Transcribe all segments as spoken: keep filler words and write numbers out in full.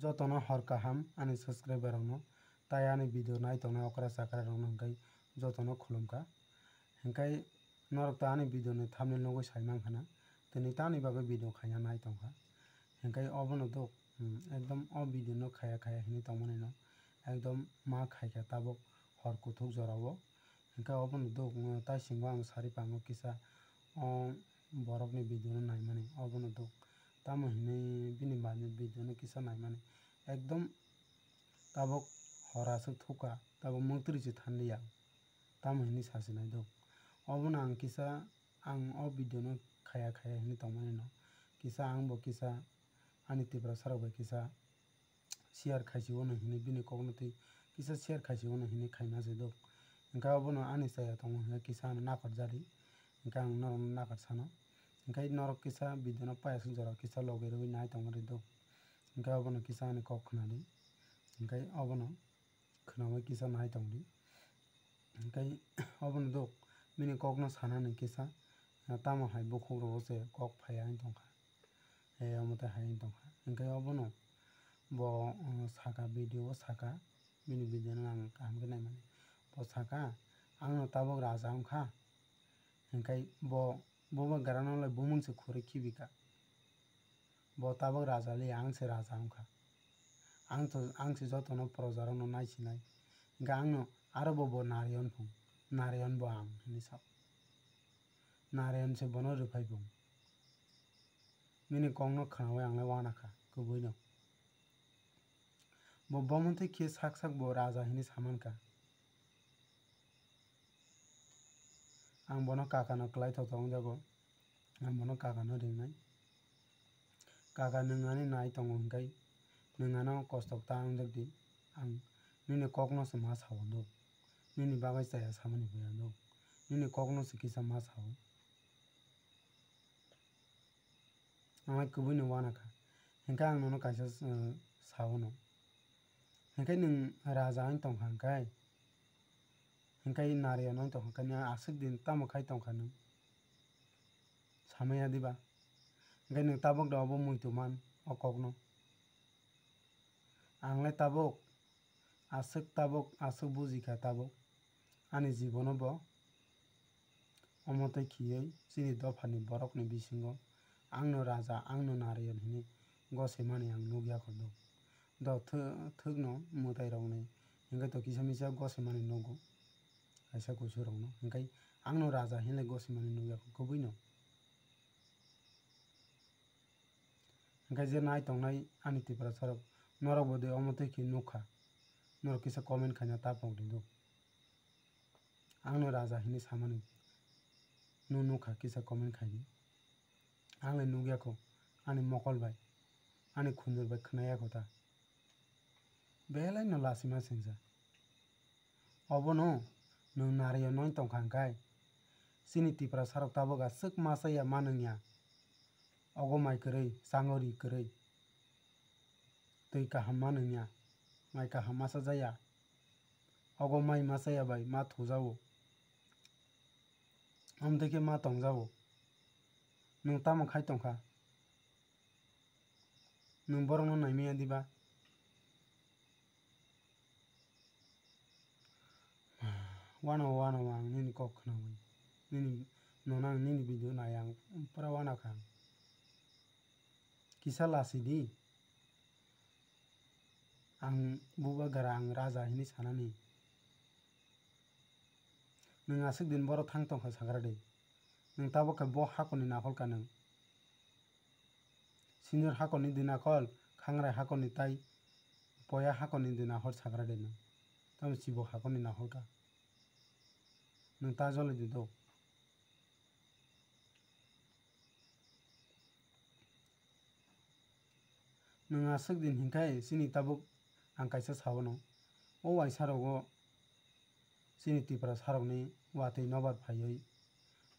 Jotono hor kaham ani subscriber rokno, tai ani video nai tongnai okra chakra rokno hwnkhe jotono khulumkha. Hwnkhe norok ta ani video ni thumbnail nugwi sai mankha na, tini tamni bagwi video khaina nai tongkha. Hwnkhe obono duk, um, ekdom o video no khaya khaya hinwi tongmani no ekdom ma khaikha tabuk hor kuthuk jorao. Hwnkhe obono duk, um, taisingo ang sari pango kisa o borokni video no naimani, obono duk. Tamo hinwi bini video no kisa naimani ekdom tabuk hor aswk thukha, tabuk mungtwrwi se thanliya, tamo hinwi sasinai duk. Obono ang kisa, ang o video no khaya khaya hinwi tongmani no kisa, ang bo kisa ani Tiprasa rok bai kisa share khaisio no hinwi bini kok no twi kisa share khaisio no hinwi khaima se duk. Hwnkhe obono ani chaya tongo hwnkhe kisa ano nakarjadi, hwnkhe ang norok no nakar sano. Hwnkhe norok kisa video no payasuk jora kisa logi rwui nai tongmani duk. Hwnkhe obono kisa ani kok khwnadi, hwnkhe obono khwnaui kisa nai tongdi. Hwnkhe obono duk bini kokno sanani kisa, tamo hai bukhuk rogo se kok phaiya wng tongkha, eh, omo tei hai wng tongkha. Hwnkhe obono bo, um, saka video o saka, bini video no ang kaham khe naimani. Bo saka, "Ang no tabuk raja wngkha." Hwnkhe bo, bo bo grano le bumung se khurui khibika. Bo tabuk raja le, ang se raja wngkha. Ang to, ang se jotono proja rokno naisinai. Hwnkhe ang no aro bo, bo Narayan phung, Narayan bo ang hinwi sa. Narayan se bono rwphai phung. Bini kokno khwnaui ang le uanakha kubui no. Bo bomontwi khe sak sak bo raja hinwi sa mankha. Ang bono kaka no kwlai thotho wngjago. Ang bono kaka no ringnai. Kaka, nwng ani nai tongo hwnkhe nwng ano kosto ta wngjak di. Ang nini kokno se ma sao do. Nini bagwi chaya samani phuya do. Nini kokno se kisa ma sao. Ang hai kubui no uanakha. Hwnkhe ang nono kaisa, uh, sao no. Hwnkhe nwng raja wng tongkha hwnkhe, hwnkhe Narayan wng tongkha hwnkhe, nwng aswk din tamo khai tongkha nwng? Samaya diba? Hwnkhe nwng tabuk da obo muitu man o kokno? Ang le tabuk aswk, tabuk aswk bujikha tabuk. Ani jibono bo omo tei khiyui chini dophani borokni bisingo ang no raja, ang no Narayan hinwi gosimani ang nukya kho do. Do thw-, thwkno mwtairokni hwnkhe to kisa misa gosimani nugo. Kaisa kusurokno hwnkhe ang no raja hinwi gosimani nukya kho kubui no. Hwnkhe je nai tongnai ani Tiprasarok, norok bo de omo twi khe nukha, norok kisa comment khaina ta pok di do. Ang no raja hinwi samani nung nukha, kisa comment khai di. Ang le nukya kho, ani mokol bai, ani khunjur bai khwnaya kho ta. Belai no lasima singsa. Obono nwng Narayan wng tongkha hwnkhe, chini Tiprasarok tabuk aswk ma chaya ma nwngya. Ogo mai kwrwi, chango ri kwrwi. Twi kaham ma nwngya, mai kaham ma chajaya. Ogo mai ma chaya bai ma thujago. Amtwi khe ma tongjago. Nwng tamo khai tongkha? Nwng borokno naimaya diba? Uanao, uanao ang nini kok khnaui. Nini, nono ang nini video nai ang pura uanakha ang. Kisa lasi di. Ang bubagra, ang raja hinwi sanani. Nwng aswk din boro thang tongkha sagra de. Nwng tabuk khe bo hakorni nakolka nwng. Sinor hakorni di nakol, khangrai hakorni tai, poya hakorni di nahor sagra de nwng. Tamo chibok hakorni nakolka. Nwng ta jolai di do. Nwng aswk din hinkhai chini tabuk ang kaisa sao no. O waisa rogo chini Tiprasarokni watwi nobar phaiwi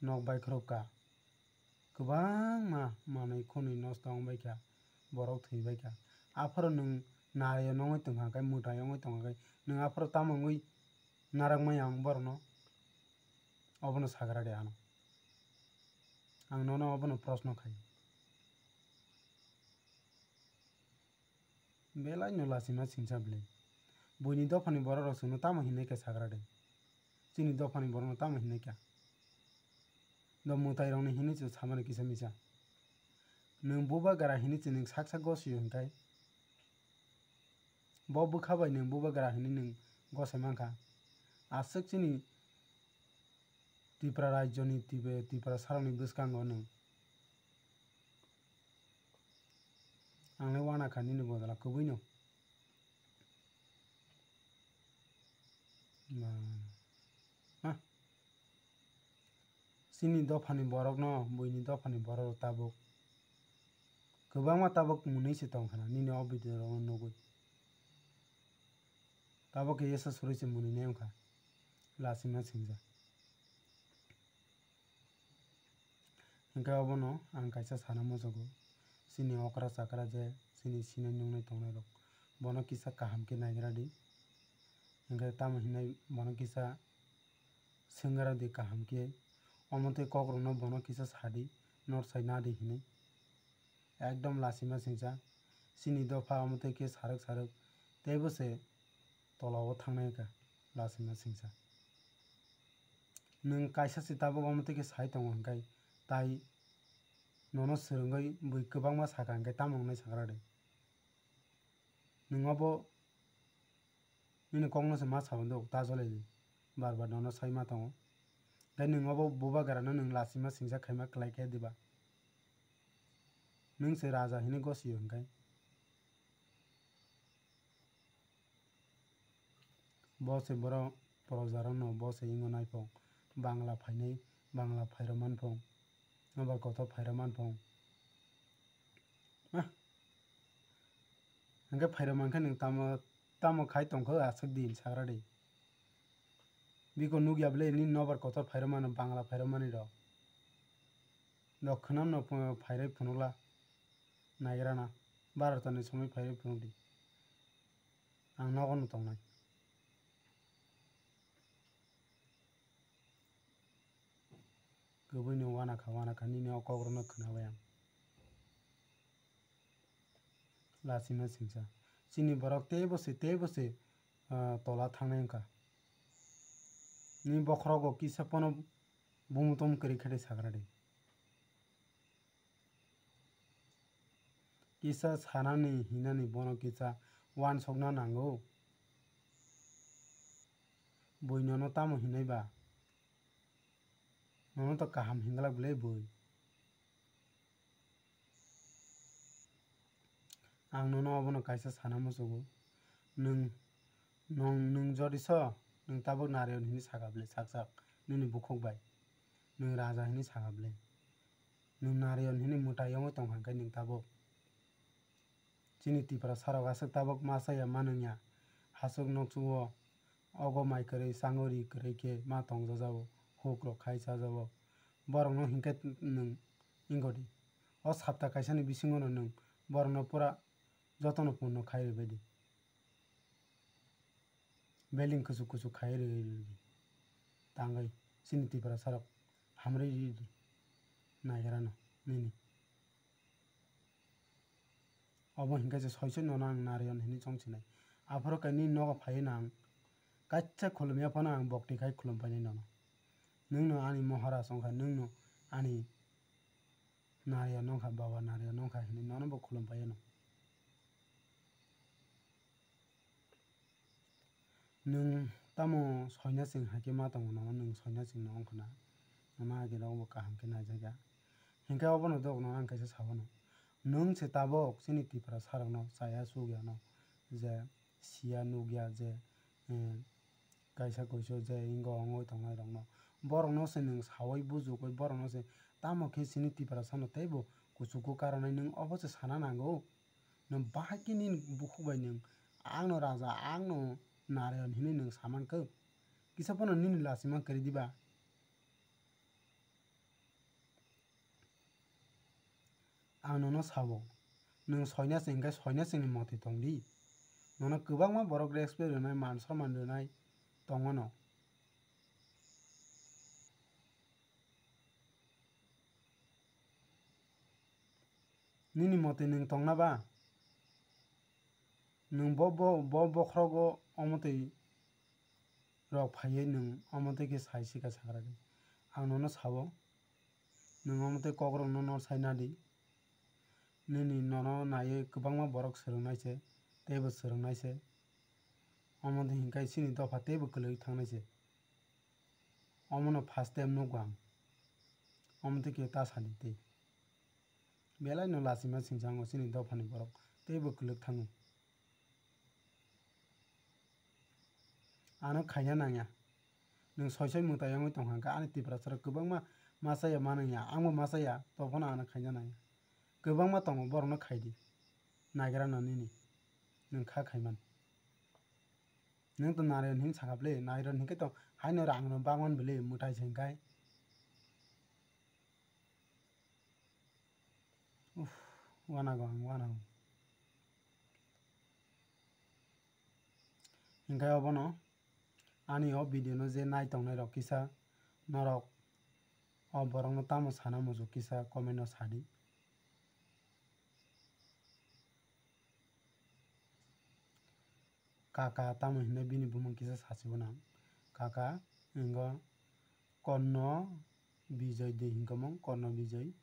nok bai khorokka. Kwbangma manwi khwnwi nosto wng bai kha, borok thwi bai kha. Aphuru nwng nari wngwi tongkha khe, mwtai wngwi tongkha khe, nwng aphuru tamo wngwi narak maya ang borokno? Obono sagra de ano. Ang nono obono proshno khai. Belai no lachima singcha bwle. Buini dophani borok rok chwngno tamo hinwi khe sagra de? Chini dophani borok no tamo hinwi kha? Do mwtai rok ni hinwi chwng samani kisa misa. Nwng bubagra hinwi chwng nwng sak sak gosio hinkai. Bo bwkha bai nwng bubagra hinwi nwng gosai mankha. Aswk chini Tripura rajyoni Tibe-, Tiprasarokni bwskango nwng. Ang le uanakha nini bodol o kwbwino. Ba. Ha? Chini dophani borokno, buini dophani borok rok tabuk kwbangma tabuk mwnwi se tongkha na nini o video rok no nugwi. Tabuk khe yesa surui se mwnwi nai wngkha. Lachima singcha. Hwnkhe obono ang kaisa sana muchungo, chini okra chakra je chini sinai nungnai tongnai rok, bono kisa kaham khe naigra di. Hwnkhe tamo hinai bono kisa swngra di kaham khe, omo tei kok rokno bono kisa sadi, nor sai nadi hinwi. Ekdom lachima singcha, chini dopha omo tei khe sarwk sarwk teibo se tola o thangnai wngkha lachima singcha. Nwng kaisa se tabuk omo tei khe sai tongo hwnkhe tai nono swrwngwi bui kwbangma sakha hwnkhe tamo wngnai sagra de? Nwng obo nini kokno se ma sao do, ta jolai di. Bar bar nono sai ma tongo. Tei nwng obo bubagra no nwng lachima singcha khaima kwlai khe diba? Nwng se raja hinwi gosio hwnkhe. Bo se borok proja rokno bo se wngo naiphung. Bangla phainai, Bangla phairok manphung. Nobar kotor phairok manphung. Ah. Hwnkhe phairok mankhe nwng tamo, tamo khai tongkha aswk din sagra di. Biko nukya bwle nini nobar kotor phairok mano, Bangla phairok manwi rok. Nok khwnam no ph-, phairai phunukla naigrana. Barota ni somoi phairai phunukdi. Ang nogo no tongnai. Kwbwino uanakha, uanakha nini o kok rokno khwnabai ang. Lachima singcha. Chini borok teibo se, teibo se, ah, tola thangnai wngkha. Nini bokhorogo kisa phano bumutom kwrwi khe de sagra de. Kisa sanani hinani bono kisa uansukna nango. Bui nono tamo hinwi ba? Nono to kaham hinglak bwle bui. Ang nono obono kaisa sana muchungo. Nwng, nwng, nwng jodi so, nwng tabuk Narayon hinwi sakha bwle sak sak nini bukhuk bai. Nwng raja hinwi sakha bwle. Nwng Narayon hinwi mwtai wngwi tongkha hwnkhe nwng tabuk. Chini Tiprasarok aswk tabuk ma chaya ma nungya. Haswk nokchugo ogo mai kwrwi, chango ri kwrwi khe ma tongjajago, huk rok khai chajago. Borokno hinkhe nwng wngodi. O sapta kaisani bisingono nwng borokno pura jotono purno khai rwbaidi. Building kuchuk kuchuk khai rwdi. Tangwi chini Tiprasarok hamrwi ridi. Naigrano nini. Obo hinkhe je soichwi nono ang Narayon hinwi chongchinai. Aphuru kainwi nogo phaiwi no ang kaisa khulumya phano ang bokti khai khulum painai nono. Nwngno ani Maharaj wngkha, nwngno ani Narayon wngkha, Baba Narayon wngkha hinwi nono bo khulum paiya no. Nwng tamo soinasing hai khe ma tongo nono, nwng soinasing no wngkha na? Nono age rok bo kaham khe naijakya. Hinkhe obono dogno ang kaisa sabono. Nwng se tabok chini Tiprasarokno chaya chukyano je siya nukya je, eh, kaisa kuisu je ingo ongoi tongnai rokno. Borokno se nwng saui bujugwi borokno se tamo khe chini Tiprasano teibo kuchugo karonai nwng obo se sana nango. Nwng bahai khe nini bukhuk bai nwng, "Ang no raja, ang no Narayon," hinwi nwng sa mankha? Kisa phano nini lachima kwrwi diba? Ang nono sabo, nwng soinasing hwnkhe soinasingni motwi tong di. Nono kwbangma borok respect rwnai, man somman rwnai tongo no. Nini motwi nwng tongna ba? Nwng bo, bo, bo bokhorogo omo twi rok phaiwi nwng omo twi khe sai sika sakra di. Ang nono sabo, nwng omo twi kokrokno nor sai nadi. Nini nono naiwi kwbangma borok swrwngnai se, teibo swrwngnai se. Omo twi hinkhe chini dopha teibo kwlwi thangnai se. Omono first time nukgo ang. Omo twi khe ta sadi tei. Belai no lachima singsa ango chini dophani borok teibo kwlwk thango. Ano khaina nangya. Nwng soi soi mwtai wngwi tongkha hwnkhe ani Tiprasa rok kwbangma machaya manwngya, angbo machaya, tophano ano khaina nangya. Kwbangma tongo borokno khaidi. Naigra no nini. Nwng kha khaiman. Nwng to nairon hin sakha bwle, nairon hinkhe to haino rang no bagman bwle, mwtai se hinkhe. Uff, wanago ang, wanago. Hinkhe obono ani o video no je nai tongnai rok kisa norok o borok no tamo sana muchuk kisa comment no sadi. Kaka tamo hinwi bini bumung kisa sachibo nang. Kaka wngkha Korno Bijay de hinkamung, Korno Bijay.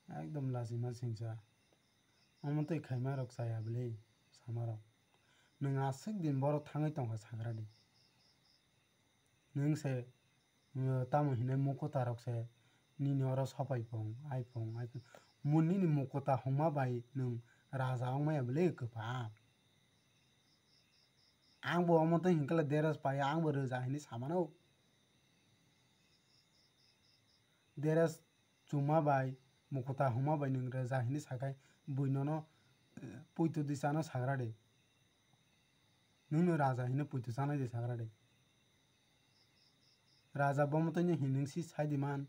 Ekdom lachima singsa. Omo twi khaima rok chaya bwle sama rok. Nwng aswk din borok thangwi tongkha sagra di. Nwng se Tamo hinai mukuta rok se nini oro sopai pung, ai pung, ai pung. Mun nini mukuta hongma bai nwng raja wngmaya bwle kwpha. Ang bo omo twi hinkhe le dress pai, ang bo raja hinwi samano. Dress chuma bai, mukuta hongma bai nwng raja hinwi sakhai, bui nono, eh, puitu di chano sagra de. Nwngno raja hinwi puitu chanai de sagra de. Raja bomo twi no hinwi si sai di man.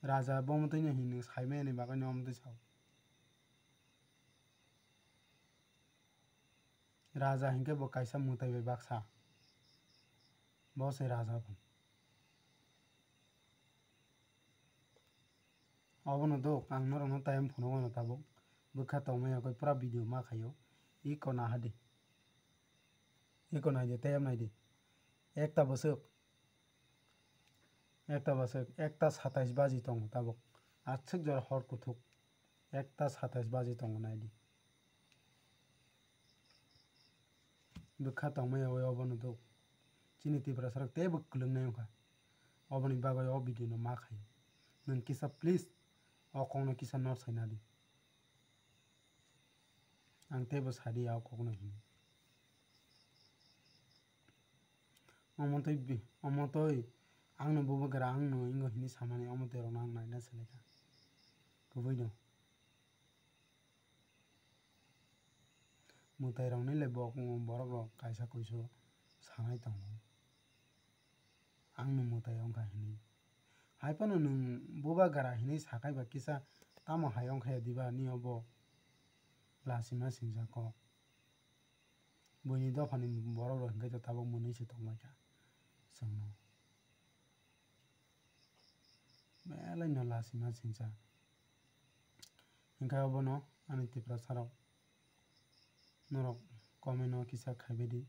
Raja bomo twi no hinwi sai maya ni bagwi no omo twi sao. Raja hinkhe bo kaisa mwtai bai baksa. Bo se raja bo. Obono dok, ang norokno tayam phunukmano tabuk. Bwkha tongmani yakwi pura video ma khaio. Iko naha di. Iko naidi, tayam naidi. Ekta bwswk. Ekta bwswk, ekta satais baji tongo tabuk. Aswk jora hor kuthuk. Ekta satais baji tongo naidi. Bwkha tongmaya oi obono dok. Chini Tiprasa rok teibo kwlwng nai wngkha. Oboni bagwi o video no ma khaio. Nwng kisa please o kokno kisa nor sai nadi. Ang teibo sadi ya o kokno hinwi. Omo twi bi-, omo twi ang no bubagra ang no ingo hinwi samani omo twi rok no ang naina seleka. Kubui no. Mwtai rok ni le bo-, borok rok kaisa kuisu sanai tongo. Ang no mwtai wngkha hinwi. Hai phano nwng bubagra hinwi sakhai ba kisa tamo hai wngkha ya diba ni obo lachima singsa kok. Buini dophani borok rok hinkhe to tabuk mwnwi se tonglaikha chwngno. Belai no lachima singsa. Hinkhe obono ani Tiprasa rok norok comment o kisa khaibai di.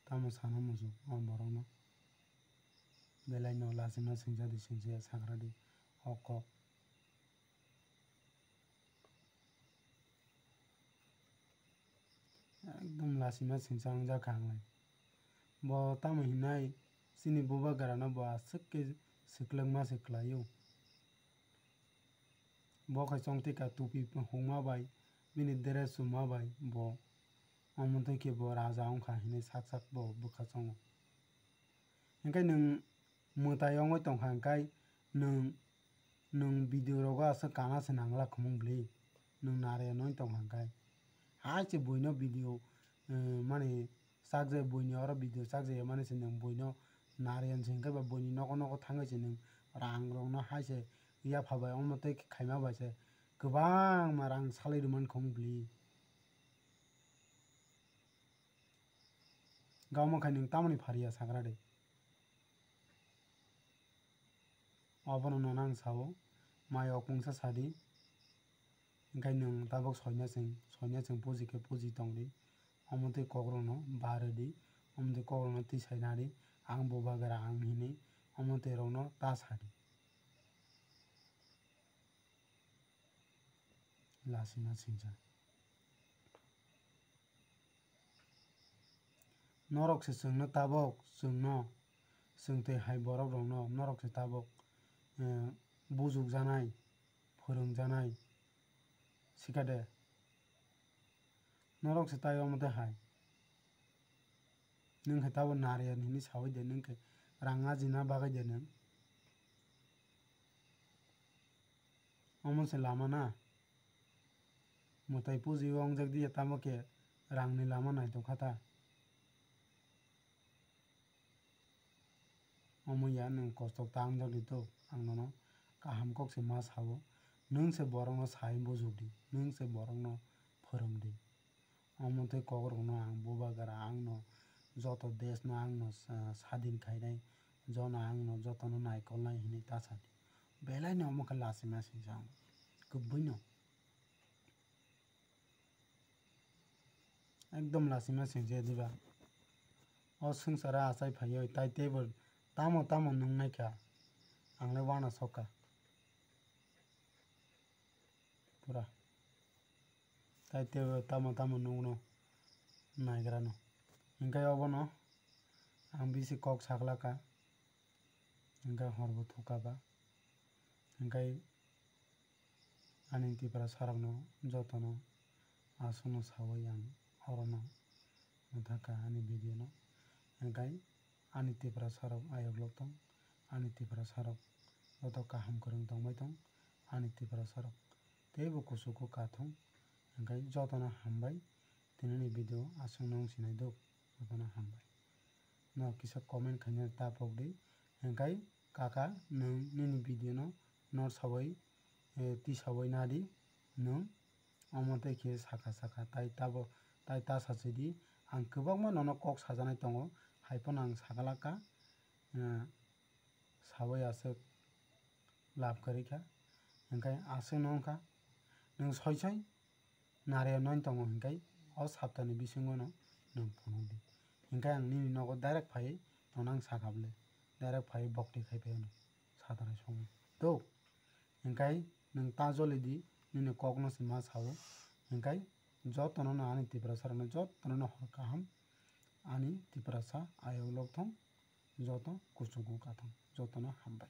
Tamo sana muchung o borok no. Belai no lachima singsa di singsa ya sagra di o kok. Ekdom lachima singsa wngjakha ang lai. Bo tamo hinai chini bubagra no bo aswk khe swklwngma se kwlaio. Bo khai chongtwi ka tupi hungma bai bini dress chuma bai bo omo twi khe bo raja wngkha hinwi sak sak bo bwkha chongo. Hinkhe nwng mwtai wngwi tongkha, hinkhe nwng, nwng video rogo aswk kana se nangla khumung bwlwi, nwng nare wngwi tongkha, hinkhe hai se buino video, eh, mani chakjai buini oro video chakjai mani se nwng buino nare wng se, hinkhe ba buini nogo nogo thangwi se nwng rang rokno hai se yapha bai omo tei khaima bai se kwbangma rang salai rwmani khumung bwlwi. Gamo khai nwng tamoni phariya sagra de. Obono nono ang sao, mai okmungsa sadi. Hinkhe nwng tabuk soina chwng, soina chwng puji khe puji tongdi. Omo twi kokrokno barwi di, omo twi kokrokno twi sai nadi, ang bubagra ang hinwi omo twi rokno ta sadi. Lasima singcha. Norok se chwngno tabuk, chwngno, chwng twi hai borok rokno norok se tabuk, eh, bujukjanai, phwrwngjanai, sikha de. Norok se tai omo twi hai. Nwng khe tabuk nariyan hinwi saui de, nwng khe rang ajina bagwi de nwng. Omo se lama na. Mwtai puji o wngjak diya tamo khe rangni lama naitokha ta. Omo ya nwng kostok ta wngjak di to, ang nono kaham kok se ma sao. Nwng se borokno sai bujukdi, nwng se borokno phwrwngdi. Omo tei kokrokno ang bubagra ang no joto desh no ang no sa-, sadin khainai, jono ang no jotono naikolnai hinwi ta sadi. Belai no omo khe lachima singsa ang kubui no. Ekdom lachima singsa diba. O swngcharo achai phaiwi tai teibo tamo tamo nungnaikha, ang le uanasukha pura. Tai teibo tamo tamo nukno naigrano. Hinkhe obono ang bisi kok saklaka, hinkhe horbo thukaba. Hinkhe ani Tiprasarokno jotono aswkno saui ang orono mwthakha ani video no. Hinkhe ani Tiprasarok ayok lok tong, ani Tiprasarok joto kaham kwrwng tongbai tong, ani Tiprasarok teibo kuchugo kathung. Hinkhe jotono hambai, tinini video aswkno wng sinai duk, jotono hambai. No kisa comment khaina ta pokdi, hinkhe kaka nwng nini video no nor saui, eh, tisaui nadi nwng. Omo tei khe sakha sakha tai tabo tai ta sachidi, ang kwbangma nono kok sajaknai tongo, hai phano ang sagalaka, eh, saui aswk lab kwrwi kha, hinkhe aswkno wngkha nwng soi soi nariya nai tongo hinkhe o saptani bisingo no nwng phunukdi, hinkhe ang nini nogo direct phaiwi nono ang sakha bwle, direct phaiwi bokti khai phaiwi no satrai songwi to. Hinkhe nwng ta jolidi, nini kokno se ma sao. Hinkhe jotono no ani Tiprasa rokno jotono no hor kaham. Ani Tiprasa ayok lok thong, joto kuchugo kathong, jotono hambai.